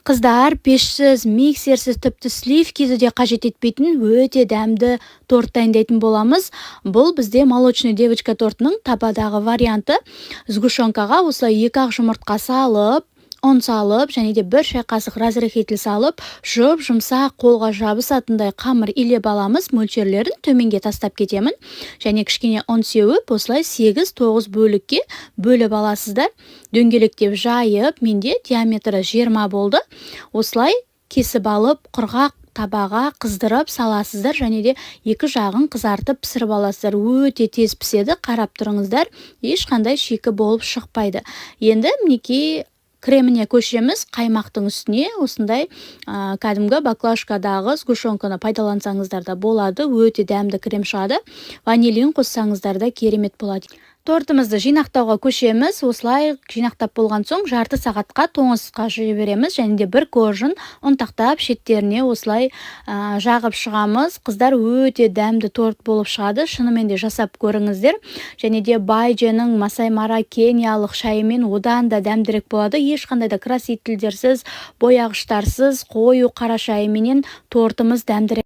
Қыздар, пешсіз, миксерсіз, тіпті сливкиді де қажет етпейтін өте дәмді торт дайындайтын боламыз. Бұл бізде молочный девочка тортының табадағы варианты. Сгущенкаға осылай екі ақ жұмыртқа салып, ұн салып және де 1 шай қасық разрыхлитель салып, жұп-жұмсақ, қолға жабысатындай қамыр илеп аламыз. Мөлшерлерін төменге тастап кетемін. Және кішкене ұн сеуіп, осылай 8-9 бөлікке бөліп аласыздар. Дөңгелектеп жайып, менде диаметрі 20 болды. Осылай кесіп алып, құрғақ табаға қыздырып саласыздар және де екі жағын қызартып пісіріп аласыздар. Өте тез піседі, қарап тұрыңыздар, ешқандай шикі болып шықпайды. Енді, мінекей, креміне көшеміз. Қаймақтың үстіне осындай кәдімгі баклажкадағы сгущенканы пайдалансаңыздар да болады, өте дәмді крем шығады. Ванилин қоссаңыздар да керемет болады. Тортымызды жинақтауға көшеміз. Осылай жинақтап болған соң, жарты сағатқа тоңазытқышқа жібереміз және де бір коржын ұнтақтап, шеттеріне осылай жағып шығамыз. Қыздар, өте дәмді торт болып шығады, шынымен де жасап көріңіздер. Және де Байженің Масай Мара кениялық шайымен одан да дәмдірек болады. Ешқандай да красительдерсіз, бояғыштарсыз, қою қара шайменен тортымыз дәмдірек.